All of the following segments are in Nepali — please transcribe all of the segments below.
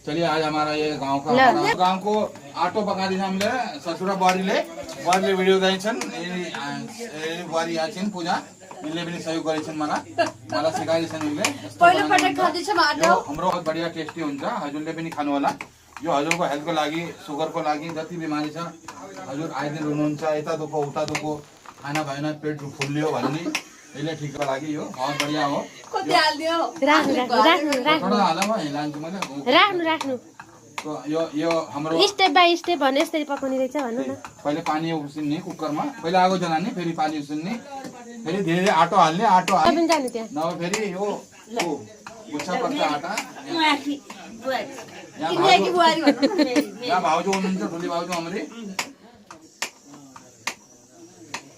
चलिए आज हमारा ये गांव का गांव को आटो पका दी हमले ससुरा बुहारीले भिडियो गाइछन् बुहारी यहाँ छिन् पूजा इनले पनि सहयोग गरेछन् मलाई सिकाइदिन्छन् इनले पहिलो पटक खादैछौँ आटो हाम्रो बहुत बढिया टेस्टी हुन्छ हजुरले पनि खानु होला यो हजुरको हेल्थको लागि सुगरको लागि जति बिमारी छ हजुर आइदिन हुनुहुन्छ यता दुखो उता दुखो खाना भएन पेट फुल्लियो भने नि यसले ठिकको लागि यो बहुत बढिया हो राख्नु यो हाम्रो स्टेप बाइ स्टेप भने यसरी पकाउने रहेछ भन्नु न पहिले पानी उसिन्ने कुकरमा पहिले आगो जलाउने फेरि पानी उसिन्ने फेरि धेरै आटो हाल्ने आटो हाल्ने जानु त्यहाँ नभए फेरि यो गुच्छा पर्छ आटा यहाँ भाउजू हुनुहुन्छ ठुली भाउजू हामीले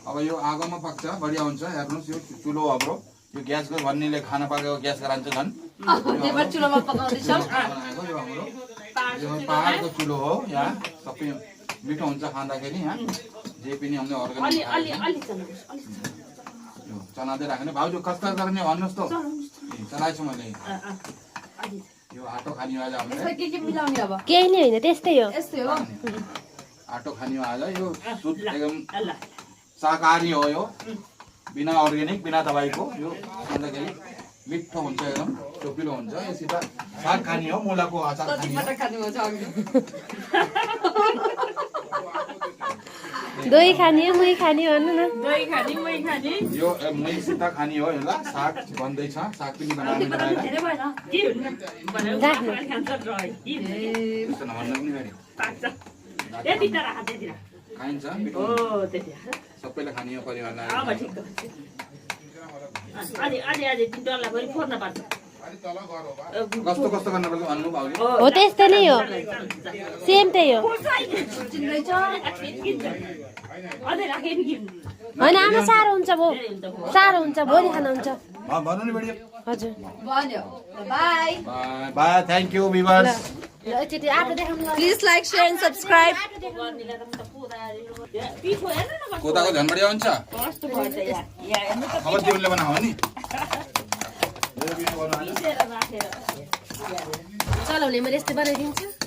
अब यो आगोमा पक्छ बढिया हुन्छ हेर्नुहोस् यो चुलो हाम्रो यो ग्यासको भन्नेले खाना पाकेको ग्यास गरान्छ झन् चुलोमा पकाउँदैछौँ यो हाम्रो पहाडको चुलो हो यहाँ सबै मिठो हुन्छ खाँदाखेरि यहाँ जे पनि हामीले अर्ग्यानिक चलाउँदै राख्ने भाउजू कस्ता गर्ने भन्नुहोस् त चलाएछु मैले यो आटो खाने आज हामीले केही नै होइन त्यस्तै हो आटो खाने आज यो शुद्ध एकदम शाकाहारी हो यो बिना अर्ग्यानिक बिना दबाईको यो खाँदाखेरि मिठो हुन्छ एकदम चोपिलो हुन्छ यसित साग खाने हो मुलाको अचार खाने दही खाने हो मुही खाने भन्नु न यो मुहीसित खाने हो यसलाई साग बन्दैछ साग पनि बनाउने खाइन्छ सबैले खाने हो परिवारलाई कस्तो कस्तो गर्न पर्छ भन्नु भाउजू हो त्यस्तै नै हो सेम त्यही हो होइन आमा साह्रो हुन्छ भोलि खाना हुन्छ भन्नु नि बढिया हजुर bye bye thank you viewers please like share and subscribe कोदाको झन् बढिया हुन्छ अब तिमीले बनाऊ नि चलाउने मैले यस्तै बनाइदिन्छु